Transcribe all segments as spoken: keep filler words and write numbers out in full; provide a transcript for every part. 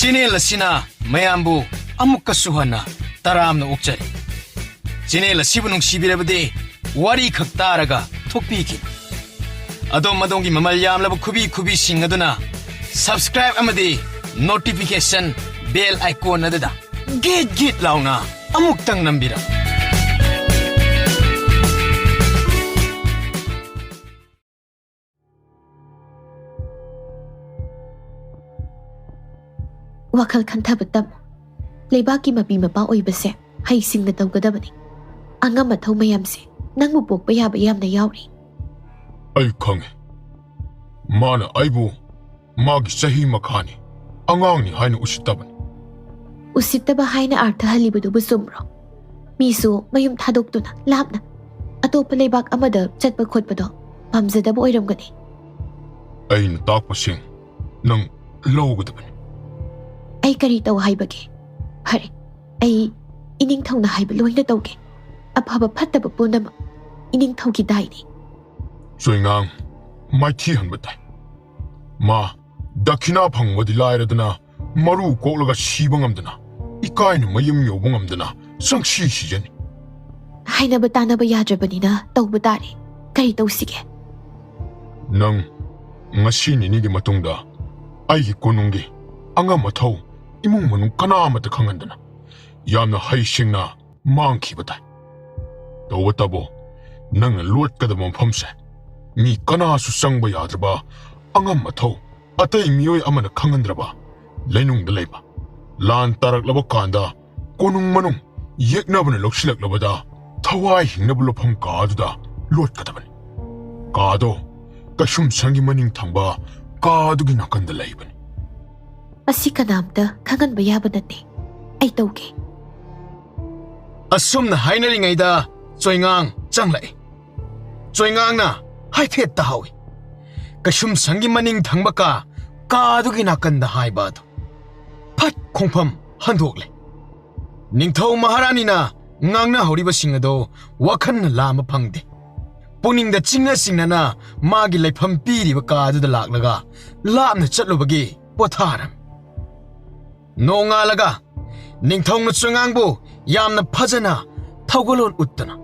Channel ꯑꯁꯤꯅ ꯃꯌꯥꯝꯕꯨ ꯑꯃꯨꯛꯀꯁꯨ ꯍꯟꯅ ꯇꯔꯥꯝꯅ ꯑꯣꯛꯆꯔꯤ꯫ ꯆꯦꯅꯦꯜ ꯑꯁꯤꯕꯨ ꯅꯨꯡꯁꯤꯕꯤꯔꯕꯗꯤ ꯋꯥꯔꯤ ꯈꯛ ꯇꯥꯔꯒ ꯊꯣꯛꯄꯤꯈꯤꯕ꯫ ꯑꯗꯣꯝ ꯑꯗꯣꯝꯒꯤ ꯃꯃꯜ ꯌꯥꯝꯂꯕ ꯈꯨꯕꯤ ꯈꯨꯕꯤꯁꯤꯡ ꯑꯗꯨꯅ subscribe ꯑꯃꯗꯤ notification bell icon ꯑꯗꯨꯗ ꯒꯤꯠ ꯒꯤꯠ ꯂꯥꯎꯅ ꯑꯃꯨꯛꯇꯪ ꯅꯝꯕꯤꯔꯝꯃꯨ꯫ ꯋꯥꯈꯜ ꯈꯟꯊꯕ ꯇꯝꯃꯨ꯫ ꯂꯩꯕꯥꯛꯀꯤ ꯃꯄꯤ ꯃꯄꯥ ꯑꯣꯏꯕꯁꯦ ꯍꯩꯁꯤꯡꯅ ꯇꯧꯒꯗꯕꯅꯤ꯫ ꯑꯉꯝ ꯑꯊꯧ ꯃꯌꯥꯝꯁꯦ ꯅꯪꯕꯨ ꯄꯣꯛꯄ ꯌꯥꯕ ꯌꯥꯝꯅ ꯌꯥꯎꯔꯤ꯫ ꯑꯩ ꯈꯪꯉꯦ꯫ ꯃꯥꯅ ꯑꯩꯕꯨ ꯃꯥꯒꯤ ꯆꯍꯤ ꯃꯈꯥꯅꯤ, ꯑꯉꯥꯡꯅꯤ ꯍꯥꯏꯅ ꯎꯁꯤꯠꯇꯕꯅꯤ꯫ ꯎꯁꯤꯠꯇꯕ ꯍꯥꯏꯅ ꯑꯥꯔꯊ ꯍꯜꯂꯤꯕꯗꯨꯕꯨ ꯆꯨꯝꯕ꯭ꯔꯣ? ꯃꯤꯁꯨ ꯃꯌꯨꯝ ꯊꯥꯗꯣꯛꯇꯨꯅ ꯂꯥꯞꯅ ꯑꯇꯣꯞꯄ ꯂꯩꯕꯥꯛ ꯑꯃꯗ ꯆꯠꯄ ꯈꯣꯠꯄꯗꯣ ꯄꯥꯝꯖꯗꯕ ꯑꯣꯏꯔꯝꯒꯅꯤ꯫ ꯑꯩꯅ ꯇꯥꯛꯄꯁꯤꯡ ꯅꯪ ꯂꯧꯒꯗꯕꯅꯤ꯫ ꯑꯩ ꯀꯔꯤ ꯇꯧ ꯍꯥꯏꯕꯒꯦ? ꯐꯔꯦ, ꯑꯩ ꯏꯅꯤꯡꯊꯧꯅ ꯍꯥꯏꯕ ꯂꯣꯏꯅ ꯇꯧꯒꯦ꯫ ꯑꯐꯕ ꯐꯠꯇꯕ ꯄꯨꯝꯅꯃꯛ ꯏꯅꯤꯡꯊꯧꯒꯤ ꯗꯥꯏꯅꯤ꯫ ꯆꯣꯏꯉꯥꯡ, ꯃꯥꯏꯊꯤ ꯍꯟꯕ ꯇꯥꯏ꯫ ꯃꯥ ꯗꯈꯤꯅꯥ ꯐꯪꯕꯗꯤ ꯂꯥꯏꯔꯗꯅ, ꯃꯔꯨ ꯀꯣꯛꯂꯒ ꯁꯤꯕ ꯉꯝꯗꯅ, ꯏꯀꯥꯏꯅ ꯃꯌꯨꯝ ꯌꯧꯕ ꯉꯝꯗꯅ ꯆꯪꯁꯤ ꯁꯤꯖꯅꯤ꯫ ꯍꯥꯏꯅꯕ ꯇꯥꯅꯕ ꯌꯥꯗ꯭ꯔꯕꯅꯤꯅ ꯇꯧꯕ ꯇꯥꯔꯦ꯫ ꯀꯔꯤ ꯇꯧꯁꯤꯒꯦ? ꯅꯪ ꯉꯁꯤ ꯅꯤꯅꯤꯒꯤ ꯃꯇꯨꯡꯗ ꯑꯩꯒꯤ ꯀꯣꯅꯨꯡꯒꯤ ꯑꯉꯝ ꯑꯊꯧ ꯏꯃꯨꯡ ꯃꯅꯨꯡ ꯀꯅꯥ ꯑꯃꯠꯇ ꯈꯪꯍꯟꯗꯅ ꯌꯥꯝꯅ ꯍꯩꯁꯤꯡꯅ ꯃꯥꯡꯈꯤꯕ ꯇꯥꯏ꯫ ꯇꯧꯕꯇꯕꯨ, ꯅꯪꯅ ꯂꯣꯠꯀꯗꯕ ꯃꯐꯝꯁꯦ ꯃꯤ ꯀꯅꯥꯁꯨ ꯆꯪꯕ ꯌꯥꯗ꯭ꯔꯕ, ꯑꯉꯝ ꯑꯊꯧ ꯑꯇꯩ ꯃꯤꯑꯣꯏ ꯑꯃꯅ ꯈꯪꯍꯟꯗ꯭ꯔꯕ ꯂꯩꯅꯨꯡꯗ ꯂꯩꯕ, ꯂꯥꯟ ꯇꯥꯔꯛꯂꯕ ꯀꯥꯟꯗ ꯀꯣꯅꯨꯡ ꯃꯅꯨꯡ ꯌꯦꯛꯅꯕꯅ ꯂꯧꯁꯤꯜꯂꯛꯂꯕꯗ ꯊꯋꯥꯏ ꯍꯤꯡꯅꯕ ꯂꯨꯞꯐꯝ ꯀꯥꯗꯨꯗ ꯂꯣꯠꯀꯗꯕꯅꯤ꯫ ꯀꯥꯗꯣ ꯀꯩꯁꯨꯝꯁꯪꯒꯤ ꯃꯅꯤꯡ ꯊꯪꯕ ꯀꯥꯗꯨꯒꯤ ꯅꯥꯀꯟꯗ ꯂꯩꯕꯅꯤ꯫ ꯑꯁꯤ ꯀꯅꯥꯝꯇ ꯈꯪꯍꯟꯕ ꯌꯥꯕ ꯅꯠꯇꯦ꯫ ꯑꯩ ꯇꯧꯒꯦ꯫ ꯑꯁꯨꯝꯅ ꯍꯥꯏꯅꯔꯤꯉꯩꯗ ꯆꯣꯏꯉꯥꯡ ꯆꯪꯂꯛꯏ꯫ ꯆꯣꯏꯉꯥꯡꯅ ꯍꯥꯏꯐꯦꯠ ꯇꯥꯍꯧꯏ꯫ ꯀꯩꯁꯨꯝꯁꯪꯒꯤ ꯃꯅꯤꯡ ꯊꯪꯕ ꯀꯥ, ꯀꯥꯗꯨꯒꯤ ꯅꯥꯀꯟꯗ ꯍꯥꯏꯕ ꯑꯗꯨ꯫ ꯐꯠ ꯈꯣꯡꯐꯝ ꯍꯟꯗꯣꯛꯂꯦ꯫ ꯅꯤꯡꯊꯧ ꯃꯍꯥꯔꯥꯅꯤꯅ ꯉꯥꯡꯅꯍꯧꯔꯤꯕꯁꯤꯡ ꯑꯗꯨ ꯋꯥꯈꯜꯅ ꯂꯥꯝꯕ ꯐꯪꯗꯦ꯫ ꯄꯨꯛꯅꯤꯡꯗ ꯆꯤꯡꯅ ꯆꯤꯡꯅꯅ ꯃꯥꯒꯤ ꯂꯩꯐꯝ ꯄꯤꯔꯤꯕ ꯀꯥ ꯑꯗꯨꯗ ꯂꯥꯛꯂꯒ ꯂꯥꯞꯅ ꯆꯠꯂꯨꯕꯒꯤ ꯄꯣꯊꯥꯔꯝꯃꯤ꯫ ꯅꯣꯡꯉꯥꯜꯂꯒ ꯅꯤꯡꯊꯧꯅ ꯆꯣꯏꯉꯥꯡꯕꯨ ꯌꯥꯝꯅ ꯐꯖꯅ ꯊꯧꯒꯜꯂꯣꯟ ꯎꯠꯇꯨꯅ,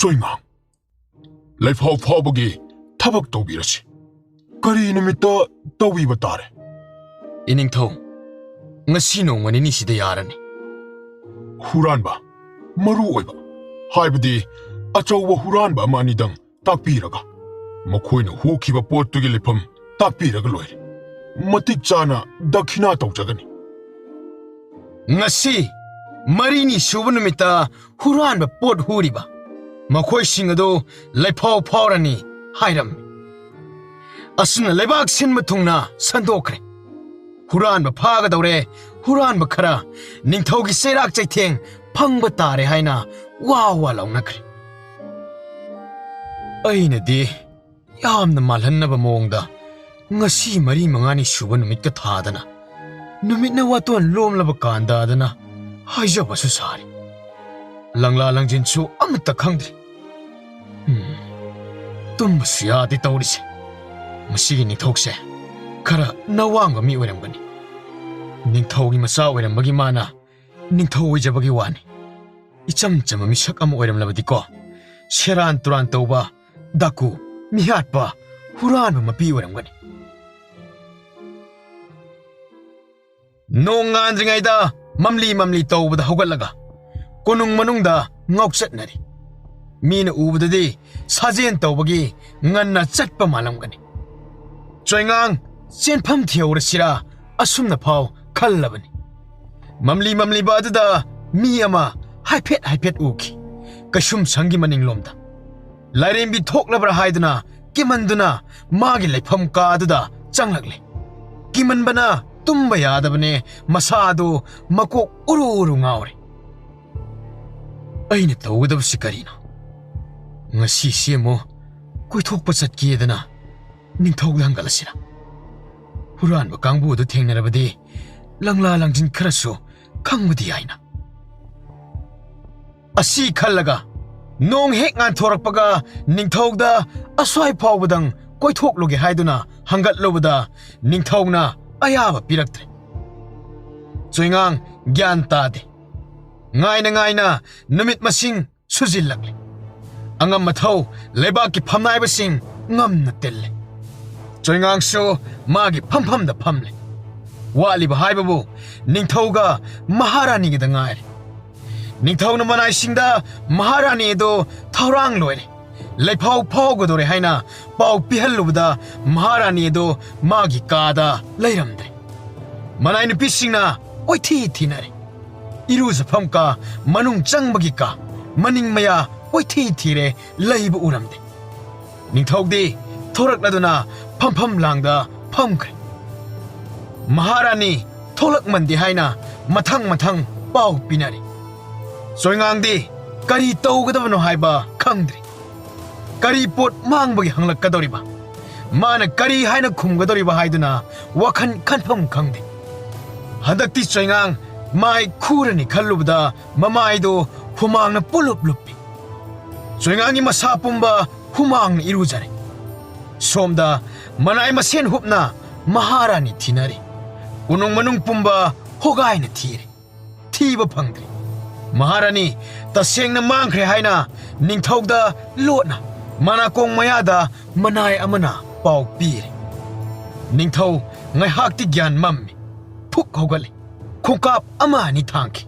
"ꯆꯣꯏꯉꯥꯡ, ꯂꯩꯐꯥꯎ ꯐꯥꯎꯕꯒꯤ ꯊꯕꯛ ꯇꯧꯕꯤꯔꯁꯤ꯫ ꯀꯔꯤ ꯅꯨꯃꯤꯠꯇ ꯇꯧꯕꯤꯕ ꯇꯥꯔꯦ?" "ꯏꯅꯤꯡꯊꯧ, ꯉꯁꯤ ꯅꯣꯡꯃ ꯅꯤꯅꯤꯁꯤꯗ ꯌꯥꯔꯅꯤ꯫" "ꯍꯨꯔꯥꯟꯕ, ꯃꯔꯨ ꯑꯣꯏꯕ, ꯍꯥꯏꯕꯗꯤ ꯑꯆꯧꯕ ꯍꯨꯔꯥꯟꯕ ꯑꯃ ꯑꯅꯤꯗꯪ ꯇꯥꯛꯄꯤꯔꯒ, ꯃꯈꯣꯏꯅ ꯍꯨꯈꯤꯕ ꯄꯣꯠꯇꯨꯒꯤ ꯂꯩꯐꯝ ꯇꯥꯛꯄꯤꯔꯒ ꯂꯣꯏꯔꯦ꯫ ꯃꯇꯤꯛ ꯆꯥꯅ ꯗꯈꯤꯅꯥ ꯇꯧꯖꯒꯅꯤ꯫" "ꯉꯁꯤ ꯃꯔꯤꯅꯤ ꯁꯨꯕ ꯅꯨꯃꯤꯠꯇ ꯍꯨꯔꯥꯟꯕ ꯄꯣꯠ ꯍꯨꯔꯤꯕ ꯃꯈꯣꯏꯁꯤꯡ ꯑꯗꯨ ꯂꯩꯐꯥꯎ ꯐꯥꯎꯔꯅꯤ ꯍꯥꯏꯔꯝꯃꯤ꯫ ꯑꯁꯨꯝꯅ ꯂꯩꯕꯥꯛ ꯁꯤꯟꯕ ꯊꯨꯡꯅ ꯁꯟꯗꯣꯛꯈ꯭ꯔꯦ꯫ ꯍꯨꯔꯥꯟꯕ ꯐꯥꯒꯗꯧꯔꯦ, ꯍꯨꯔꯥꯟꯕ ꯈꯔ ꯅꯤꯡꯊꯧꯒꯤ ꯆꯩꯔꯥꯛ ꯆꯩꯊꯦꯡ ꯐꯪꯕ ꯇꯥꯔꯦ" ꯍꯥꯏꯅ ꯋꯥ ꯋꯥ ꯂꯥꯎꯅꯈ꯭ꯔꯦ꯫ ꯑꯩꯅꯗꯤ ꯌꯥꯝꯅ ꯃꯥꯜꯍꯟꯅꯕ ꯃꯑꯣꯡꯗ ꯉꯁꯤ ꯃꯔꯤ ꯃꯉꯥꯅꯤ ꯁꯨꯕ ꯅꯨꯃꯤꯠꯀ ꯊꯥꯗꯅ, ꯅꯨꯃꯤꯠꯅ ꯋꯥꯇꯣꯟ ꯂꯣꯝꯂꯕ ꯀꯥꯟꯗꯗꯅ ꯍꯥꯏꯖꯕꯁꯨ ꯁꯥꯔꯤ꯫ ꯂꯪꯂꯥ ꯂꯪꯖꯤꯟꯁꯨ ꯑꯃꯠꯇ ꯈꯪꯗ꯭ꯔꯤ꯫ ꯎꯝ, ꯇꯨꯝꯕꯁꯨ ꯌꯥꯗꯦ ꯇꯧꯔꯤꯁꯦ꯫ ꯃꯁꯤꯒꯤ ꯅꯤꯡꯊꯧꯁꯦ ꯈꯔ ꯅꯋꯥꯡꯕ ꯃꯤ ꯑꯣꯏꯔꯝꯒꯅꯤ꯫ ꯅꯤꯡꯊꯧꯒꯤ ꯃꯆꯥ ꯑꯣꯏꯔꯝꯕꯒꯤ ꯃꯥꯅ ꯅꯤꯡꯊꯧ ꯑꯣꯏꯖꯕꯒꯤ ꯋꯥꯅꯤ꯫ ꯏꯆꯝ ꯆꯝꯕ ꯃꯤꯁꯛ ꯑꯃ ꯑꯣꯏꯔꯝꯂꯕꯗꯤꯀꯣ, ꯁꯦꯔꯥꯟ ꯇꯨꯔꯥꯟ ꯇꯧꯕ, ꯗꯥꯀꯨ, ꯃꯤꯍꯥꯠꯄ, ꯍꯨꯔꯥꯟꯕ ꯃꯄꯤ ꯑꯣꯏꯔꯝꯒꯅꯤ꯫ ꯅꯣꯡ ꯉꯥꯟꯗ꯭ꯔꯤꯉꯩꯗ ꯃꯝꯂꯤ ꯃꯝꯂꯤ ꯇꯧꯕꯗ ꯍꯧꯒꯠꯂꯒ ꯀꯣꯅꯨꯡ ꯃꯅꯨꯡꯗ ꯉꯥꯎꯆꯠꯅꯔꯤ꯫ ꯃꯤꯅ ꯎꯕꯗꯗꯤ ꯁꯥꯖꯦꯟ ꯇꯧꯕꯒꯤ ꯉꯟꯅ ꯆꯠꯄ ꯃꯥꯜꯂꯝꯒꯅꯤ꯫ ꯆꯣꯏꯉꯥꯡ ꯆꯦꯟꯐꯝ ꯊꯤꯍꯧꯔꯁꯤꯔꯥ ꯑꯁꯨꯝꯅ ꯐꯥꯎ ꯈꯜꯂꯕꯅꯤ꯫ ꯃꯝꯂꯤ ꯃꯝꯂꯤꯕ ꯑꯗꯨꯗ ꯃꯤ ꯑꯃ ꯍꯥꯏꯐꯦꯠ ꯍꯥꯏꯐꯦꯠ ꯎꯈꯤ꯫ ꯀꯩꯁꯨꯝꯁꯪꯒꯤ ꯃꯅꯤꯡꯂꯣꯝꯗ ꯂꯥꯏꯔꯦꯝꯕꯤ ꯊꯣꯛꯂꯕ꯭ꯔꯥ ꯍꯥꯏꯗꯨꯅ ꯀꯤꯃꯟꯗꯨꯅ ꯃꯥꯒꯤ ꯂꯩꯐꯝ ꯀꯥ ꯑꯗꯨꯗ ꯆꯪꯂꯛꯂꯦ꯫ ꯀꯤꯃꯟꯕꯅ ꯇꯨꯝꯕ ꯌꯥꯗꯕꯅꯦ, ꯃꯁꯥ ꯑꯗꯨ ꯃꯀꯣꯛ ꯎꯔꯨ ꯎꯔꯨ ꯉꯥꯎꯔꯦ꯫ "ꯑꯩꯅ ꯇꯧꯒꯗꯕꯁꯤ ꯀꯔꯤꯅꯣ? ꯉꯁꯤꯁꯤ ꯑꯃꯨꯛ ꯀꯣꯏꯊꯣꯛꯄ ꯆꯠꯀꯦꯗꯅ ꯅꯤꯡꯊꯧꯗ ꯍꯪꯒꯠꯂꯁꯤꯔ? ꯍꯨꯔꯥꯟꯕ ꯀꯥꯡꯕꯨ ꯑꯗꯨ ꯊꯦꯡꯅꯔꯕꯗꯤ ꯂꯪꯂꯥ ꯂꯪꯖꯤꯟ ꯈꯔꯁꯨ ꯈꯪꯕꯗꯤ ꯌꯥꯏꯅ꯫" ꯑꯁꯤ ꯈꯜꯂꯒ ꯅꯣꯡ ꯍꯦꯛ ꯉꯥꯟꯊꯣꯔꯛꯄꯒ ꯅꯤꯡꯊꯧꯗ ꯑꯁ꯭ꯋꯥꯏ ꯐꯥꯎꯕꯗꯪ ꯀꯣꯏꯊꯣꯛꯂꯨꯒꯦ ꯍꯥꯏꯗꯨꯅ ꯍꯪꯒꯠꯂꯨꯕꯗ, ꯅꯤꯡꯊꯧꯅ ꯑꯌꯥꯕ ꯄꯤꯔꯛꯇ꯭ꯔꯦ꯫ ꯆꯣꯏꯉꯥꯡ ꯒ꯭ꯌꯥꯟ ꯇꯥꯗꯦ꯫ ꯉꯥꯏꯅ ꯉꯥꯏꯅ ꯅꯨꯃꯤꯠ ꯃꯁꯤꯡ ꯁꯨꯖꯤꯜꯂꯛꯂꯦ꯫ ꯑꯉꯝ ꯑꯊꯧ ꯂꯩꯕꯥꯛꯀꯤ ꯐꯝꯅꯥꯏꯕꯁꯤꯡ ꯉꯝꯅ ꯇꯤꯜꯂꯦ꯫ ꯆꯣꯏꯉꯥꯡꯁꯨ ꯃꯥꯒꯤ ꯐꯝꯐꯝꯗ ꯐꯝꯂꯦ꯫ ꯋꯥꯠꯂꯤꯕ ꯍꯥꯏꯕꯕꯨ ꯅꯤꯡꯊꯧꯒ ꯃꯍꯥꯔꯥꯅꯤꯒꯤꯗ ꯉꯥꯏꯔꯦ꯫ ꯅꯤꯡꯊꯧꯅ ꯃꯅꯥꯏꯁꯤꯡꯗ ꯃꯍꯥꯔꯥꯅꯤ ꯑꯗꯨ ꯊꯧꯔꯥꯡ ꯂꯣꯏꯔꯦ, ꯂꯩꯐꯥꯎ ꯐꯥꯎꯒꯗꯧꯔꯦ ꯍꯥꯏꯅ ꯄꯥꯎ ꯄꯤꯍꯜꯂꯨꯕꯗ ꯃꯍꯥꯔꯥꯅꯤ ꯑꯗꯨ ꯃꯥꯒꯤ ꯀꯥꯗ ꯂꯩꯔꯝꯗ꯭ꯔꯦ꯫ ꯃꯅꯥꯏ ꯅꯨꯄꯤꯁꯤꯡꯅ ꯀꯣꯏꯊꯤ ꯊꯤꯅꯔꯦ꯫ ꯏꯔꯨꯖꯐꯝ ꯀꯥ, ꯃꯅꯨꯡ ꯆꯪꯕꯒꯤ ꯀꯥ, ꯃꯅꯤꯡ ꯃꯌꯥ ꯀꯣꯏꯊꯤ ꯊꯤꯔꯦ, ꯂꯩꯕ ꯎꯔꯝꯗꯦ꯫ ꯅꯤꯡꯊꯧꯗꯤ ꯊꯣꯔꯛꯂꯗꯨꯅ ꯐꯝꯐꯝ ꯂꯥꯡꯗ ꯐꯝꯈ꯭ꯔꯦ꯫ ꯃꯍꯥꯔꯥꯅꯤ ꯊꯣꯛꯂꯛꯃꯟꯗꯦ ꯍꯥꯏꯅ ꯃꯊꯪ ꯃꯊꯪ ꯄꯥꯎ ꯄꯤꯅꯔꯤ꯫ ꯆꯣꯏꯉꯥꯡꯗꯤ ꯀꯔꯤ ꯇꯧꯒꯗꯕꯅꯣ ꯍꯥꯏꯕ ꯈꯪꯗ꯭ꯔꯤ꯫ ꯀꯔꯤ ꯄꯣꯠ ꯃꯥꯡꯕꯒꯤ ꯍꯪꯂꯛꯀꯗꯧꯔꯤꯕ? ꯃꯥꯅ ꯀꯔꯤ ꯍꯥꯏꯅ ꯈꯨꯝꯒꯗꯧꯔꯤꯕ ꯍꯥꯏꯗꯨꯅ ꯋꯥꯈꯜ ꯈꯟꯐꯝ ꯈꯪꯗꯦ꯫ ꯍꯟꯗꯛꯇꯤ ꯆꯣꯏꯉꯥꯡ ꯃꯥꯏ ꯈꯨꯔꯅꯤ ꯈꯜꯂꯨꯕꯗ ꯃꯃꯥꯏꯗꯣ ꯍꯨꯃꯥꯡꯅ ꯄꯨꯂꯨꯞ ꯂꯨꯞꯄꯤ꯫ ꯆꯣꯏꯉꯥꯡꯒꯤ ꯃꯁꯥ ꯄꯨꯝꯕ ꯍꯨꯃꯥꯡꯅ ꯏꯔꯨꯖꯔꯦ꯫ ꯁꯣꯝꯗ ꯃꯅꯥꯏ ꯃꯁꯦꯟ ꯍꯨꯞꯅ ꯃꯍꯥꯔꯥꯅꯤ ꯊꯤꯅꯔꯤ꯫ ꯀꯣꯅꯨꯡ ꯃꯅꯨꯡ ꯄꯨꯝꯕ ꯍꯣꯒꯥꯏꯅ ꯊꯤꯔꯦ꯫ ꯊꯤꯕ ꯐꯪꯗ꯭ꯔꯤ꯫ ꯃꯍꯥꯔꯥꯅꯤ ꯇꯁꯦꯡꯅ ꯃꯥꯡꯈ꯭ꯔꯦ ꯍꯥꯏꯅ ꯅꯤꯡꯊꯧꯗ ꯂꯣꯠꯅ ꯃꯅꯥꯀꯣꯡ ꯃꯌꯥꯗ ꯃꯅꯥꯏ ꯑꯃꯅ ꯄꯥꯎ ꯄꯤꯔꯦ꯫ ꯅꯤꯡꯊꯧ ꯉꯥꯏꯍꯥꯛꯇꯤ ꯒ꯭ꯌꯥꯟ ꯃꯝꯃꯤ꯫ ꯐꯨꯛ ꯍꯧꯒꯠꯂꯦ꯫ ꯈꯣꯡꯀꯥꯞ ꯑꯃ ꯑꯅꯤ ꯊꯥꯡꯈꯤ꯫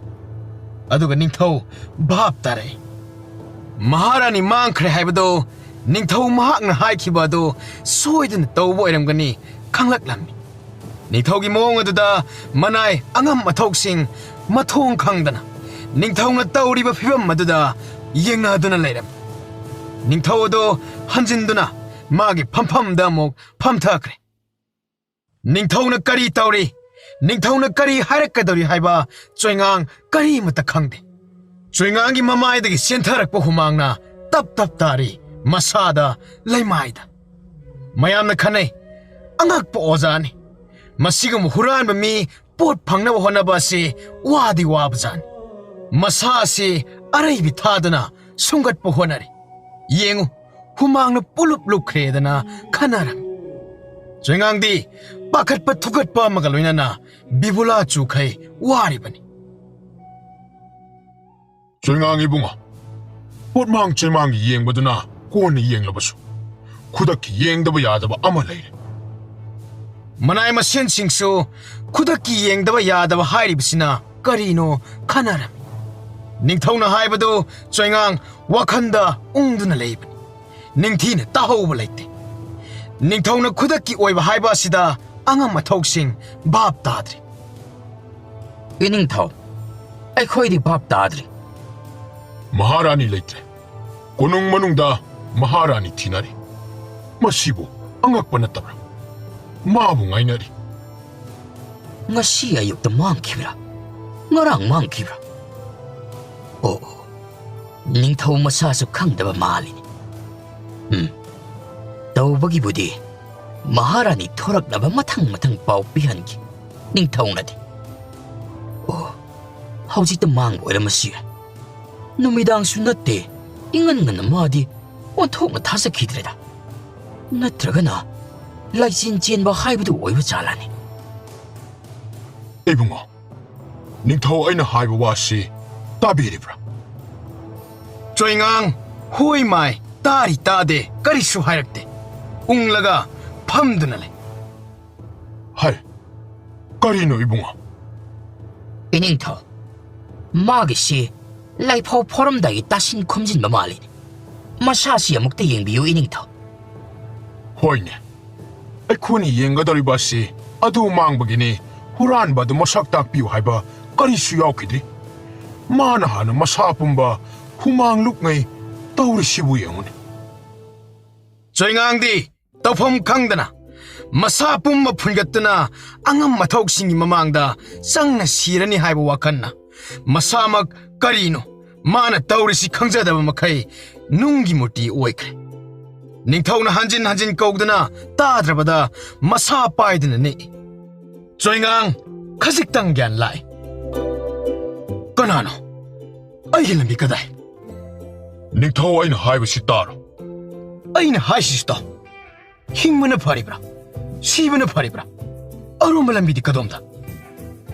ꯑꯗꯨꯒ ꯅꯤꯡꯊꯧ ꯚꯥꯞ ꯇꯥꯔꯛꯏ꯫ ꯃꯍꯥꯔꯥꯅꯤ ꯃꯥꯡꯈ꯭ꯔꯦ ꯍꯥꯏꯕꯗꯣ ꯅꯤꯡꯊꯧ ꯃꯍꯥꯛꯅ ꯍꯥꯏꯈꯤꯕ ꯑꯗꯨ ꯁꯣꯏꯗꯅ ꯇꯧꯕ ꯑꯣꯏꯔꯝꯒꯅꯤ ꯈꯪꯂꯛꯂꯝꯃꯤ꯫ ꯅꯤꯡꯊꯧꯒꯤ ꯃꯑꯣꯡ ꯑꯗꯨꯗ ꯃꯅꯥꯏ ꯑꯉꯝ ꯑꯊꯧꯁꯤꯡ ꯃꯊꯣꯡ ꯈꯪꯗꯅ ꯅꯤꯡꯊꯧꯅ ꯇꯧꯔꯤꯕ ꯐꯤꯕꯝ ꯑꯗꯨꯗ ꯌꯦꯡꯅꯗꯨꯅ ꯂꯩꯔꯝꯃꯤ꯫ ꯅꯤꯡꯊꯧ ꯑꯗꯨ ꯍꯟꯖꯤꯟꯗꯨꯅ ꯃꯥꯒꯤ ꯐꯝꯐꯝꯗ ꯑꯃꯨꯛ ꯐꯝꯊꯈ꯭ꯔꯦ꯫ ꯅꯤꯡꯊꯧꯅ ꯀꯔꯤ ꯇꯧꯔꯤ, ꯅꯤꯡꯊꯧꯅ ꯀꯔꯤ ꯍꯥꯏꯔꯛꯀꯗꯧꯔꯤ ꯍꯥꯏꯕ ꯆꯣꯏꯉꯥꯡ ꯀꯔꯤꯃꯠꯇ ꯈꯪꯗꯦ꯫ ꯆꯣꯏꯉꯥꯡꯒꯤ ꯃꯃꯥꯏꯗꯒꯤ ꯆꯦꯟꯊꯔꯛꯄ ꯍꯨꯃꯥꯡꯅ ꯇꯞ ꯇꯞ ꯇꯥꯔꯤ, ꯃꯁꯥꯗ, ꯂꯩꯃꯥꯏꯗ꯫ ꯃꯌꯥꯝꯅ ꯈꯟꯅꯩ, "ꯑꯉꯛꯄ ꯑꯣꯖꯥꯅꯤ꯫ ꯃꯁꯤꯒꯨꯝꯕ ꯍꯨꯔꯥꯟꯕ ꯃꯤ ꯄꯣꯠ ꯐꯪꯅꯕ ꯍꯣꯠꯅꯕ ꯑꯁꯤ ꯋꯥꯗꯤ ꯋꯥꯕꯖꯥꯠꯅꯤ꯫" ꯃꯁꯥ ꯑꯁꯤ ꯑꯔꯩꯕꯤ ꯊꯥꯗꯨꯅ ꯁꯨꯝꯒꯠꯄ ꯍꯣꯠꯅꯔꯤ꯫ ꯌꯦꯡꯉꯨ, ꯍꯨꯃꯥꯡꯅ ꯄꯨꯂꯨꯞ ꯂꯨꯞꯈ꯭ꯔꯦꯗꯅ ꯈꯟꯅꯔꯝꯃꯤ꯫ ꯆꯣꯏꯉꯥꯡꯗꯤ ꯄꯥꯈꯠꯄ ꯊꯨꯀꯠꯄ ꯑꯃꯒ ꯂꯣꯏꯅꯅ ꯕꯤꯕꯨꯂꯥ ꯆꯨꯈꯩ ꯋꯥꯔꯤꯕꯅꯤ꯫ ꯆꯣꯏꯉꯥꯡ ꯏꯕꯨꯡꯉꯣ, ꯄꯣꯠꯃꯥꯡ ꯆꯣꯏꯃꯥꯡ ꯌꯦꯡꯕꯗꯨꯅ ꯀꯣꯟꯅ ꯌꯦꯡꯂꯕꯁꯨ, ꯈꯨꯗꯛꯀꯤ ꯌꯦꯡꯗꯕ ꯌꯥꯗꯕ ꯑꯃ ꯂꯩꯔꯦ꯫ ꯃꯅꯥꯏ ꯃꯁꯦꯟꯁꯤꯡꯁꯨ ꯈꯨꯗꯛꯀꯤ ꯌꯦꯡꯗꯕ ꯌꯥꯗꯕ ꯍꯥꯏꯔꯤꯕꯁꯤꯅ ꯀꯔꯤꯅꯣ ꯈꯟꯅꯔꯝꯃꯤ꯫ ꯅꯤꯡꯊꯧꯅ ꯍꯥꯏꯕꯗꯨ ꯆꯣꯏꯉꯥꯡ ꯋꯥꯈꯟꯗ ꯎꯪꯗꯨꯅ ꯂꯩꯕꯅꯤ꯫ ꯅꯤꯡꯊꯤꯅ ꯇꯥꯍꯧꯕ ꯂꯩꯇꯦ꯫ ꯅꯤꯡꯊꯧꯅ ꯈꯨꯗꯛꯀꯤ ꯑꯣꯏꯕ ꯍꯥꯏꯕ ꯑꯁꯤꯗ ꯑꯉꯝ ꯑꯊꯧꯁꯤꯡ ꯚꯥꯞ ꯇꯥꯗ꯭ꯔꯤ꯫ ꯏꯅꯤꯡꯊꯧ, ꯑꯩꯈꯣꯏꯗꯤ ꯚꯥꯞ ꯇꯥꯗ꯭ꯔꯤ꯫ ꯃꯍꯥꯔꯥꯅꯤ ꯂꯩꯇ꯭ꯔꯦ꯫ ꯀꯣꯅꯨꯡ ꯃꯅꯨꯡꯗ ꯃꯍꯥꯔꯥꯅꯤ ꯊꯤꯅꯔꯤ꯫ ꯃꯁꯤꯕꯨ ꯑꯉꯛꯄ ꯅꯠꯇꯕ꯭ꯔꯥ? ꯃꯥꯕꯨ ꯉꯥꯏꯅꯔꯤ꯫ ꯉꯁꯤ ꯑꯌꯨꯛꯇ ꯃꯥꯡꯈꯤꯕ꯭ꯔꯥ? ꯉꯔꯥꯡ ꯃꯥꯡꯈꯤꯕ꯭ꯔꯥ? ꯑꯣ, ꯑꯣ, ꯅꯤꯡꯊꯧ ꯃꯁꯥꯁꯨ ꯈꯪꯗꯕ ꯃꯥꯜꯂꯤꯅꯤ꯫ ꯎꯝ, ꯇꯧꯕꯒꯤꯕꯨꯗꯤ ꯃꯍꯥꯔꯥꯅꯤ ꯊꯣꯔꯛꯅꯕ ꯃꯊꯪ ꯃꯊꯪ ꯄꯥꯎ ꯄꯤꯍꯟꯈꯤ ꯅꯤꯡꯊꯧꯅꯗꯤ꯫ ꯑꯣ, ꯍꯧꯖꯤꯛꯇ ꯃꯥꯡꯕ ꯑꯣꯏꯔꯝꯃꯁꯨ ꯌꯥꯏ꯫ ꯅꯨꯃꯤꯗꯥꯡꯁꯨ ꯅꯠꯇꯦ, ꯏꯉꯟ ꯉꯟꯅ ꯃꯥꯗꯤ ꯑꯣꯟꯊꯣꯛꯅ ꯊꯥꯖꯈꯤꯗ꯭ꯔꯦꯗ꯫ ꯅꯠꯇ꯭ꯔꯒꯅ ꯂꯥꯏꯆꯤꯟ ꯆꯦꯟꯕ ꯍꯥꯏꯕꯗꯨ ꯑꯣꯏꯕ ꯖꯥꯠꯂꯅꯤ? ꯏꯕꯨꯡꯉꯣ, ꯅꯤꯡꯊꯧ ꯑꯩꯅ ꯍꯥꯏꯕ ꯋꯥꯁꯤ ꯇꯥꯕꯤꯔꯤꯕ꯭ꯔꯥ? ꯆꯣꯏꯉꯥꯡ, ꯍꯣꯏ ꯃꯥꯏ, ꯇꯥꯔꯤ ꯇꯥꯗꯦ, ꯀꯔꯤꯁꯨ ꯍꯥꯏꯔꯛꯇꯦ꯫ ꯎꯪꯂꯒ ꯐꯝꯗꯨꯅ ꯂꯩ꯫ ꯍꯥꯏ, ꯀꯔꯤꯅꯣ ꯏꯕꯨꯡꯉꯣ? ꯏꯅꯤꯡꯊꯧ, ꯃꯥꯒꯤꯁꯤ ꯂꯥꯏꯐꯥꯎ ꯐꯥꯎꯔꯝꯗꯥꯏꯒꯤ ꯇꯥꯁꯤꯟ ꯈꯣꯝꯖꯤꯟꯕ ꯃꯥꯜꯂꯤꯅꯦ꯫ ꯃꯁꯥꯁꯤ ꯑꯃꯨꯛꯇ ꯌꯦꯡꯕꯤꯌꯨ ꯏꯅꯤꯡꯊꯧ꯫ ꯍꯣꯏꯅꯦ, ꯑꯩꯈꯣꯏꯅ ꯌꯦꯡꯒꯗꯧꯔꯤꯕ ꯑꯁꯤ ꯑꯗꯨ ꯃꯥꯡꯕꯒꯤꯅꯤ꯫ ꯍꯨꯔꯥꯟꯕ ꯑꯗꯨ ꯃꯁꯛ ꯇꯥꯛꯄꯤꯌꯨ ꯍꯥꯏꯕ ꯀꯔꯤꯁꯨ ꯌꯥꯎꯈꯤꯗ꯭ꯔꯤ꯫ ꯃꯥꯅ ꯍꯥꯟꯅ ꯃꯁꯥ ꯄꯨꯝꯕ ꯍꯨꯃꯥꯡ ꯂꯨꯞꯉꯩ ꯇꯧꯔꯤꯁꯤꯕꯨ ꯌꯦꯡꯉꯨꯅꯦ꯫ ꯆꯣꯏꯉꯥꯡꯗꯤ ꯇꯧꯐꯝ ꯈꯪꯗꯅ ꯃꯁꯥ ꯄꯨꯝꯕ ꯐꯨꯟꯒꯠꯇꯨꯅ ꯑꯉꯝ ꯑꯊꯧꯁꯤꯡꯒꯤ ꯃꯃꯥꯡꯗ ꯆꯪꯅ ꯁꯤꯔꯅꯤ ꯍꯥꯏꯕ ꯋꯥꯈꯜꯅ ꯃꯁꯥꯃꯛ ꯀꯔꯤꯅꯣ ꯃꯥꯅ ꯇꯧꯔꯤꯁꯤ ꯈꯪꯖꯗꯕ ꯃꯈꯩ ꯅꯨꯡꯒꯤ ꯃꯨꯔꯇꯤ ꯑꯣꯏꯈ꯭ꯔꯦ꯫ ꯅꯤꯡꯊꯧꯅ ꯍꯟꯖꯤꯟ ꯍꯟꯖꯤꯟ ꯀꯧꯗꯨꯅ ꯇꯥꯗ꯭ꯔꯕꯗ ꯃꯁꯥ ꯄꯥꯏꯗꯨꯅ ꯅꯤꯛꯏ꯫ ꯆꯣꯏꯉꯥꯡ, ꯈꯖꯤꯛꯇꯪ ꯒ꯭ꯌꯥꯟ ꯂꯥꯛꯏ꯫ ꯀꯅꯥꯅꯣ? ꯑꯩꯒꯤ ꯂꯝꯕꯤ ꯀꯗꯥꯏ? ꯅꯤꯡꯊꯧ, ꯑꯩꯅ ꯍꯥꯏꯕꯁꯤ ꯇꯥꯔꯣ꯫ ꯑꯩꯅ ꯍꯥꯏꯁꯤꯁꯨ ꯇꯥꯎ꯫ ꯍꯤꯡꯕꯅ ꯐꯔꯤꯕ꯭ꯔꯥ? ꯁꯤꯕꯅ ꯐꯔꯤꯕ꯭ꯔꯥ? ꯑꯔꯣꯝꯕ ꯂꯝꯕꯤꯗꯤ ꯀꯗꯣꯝꯗ?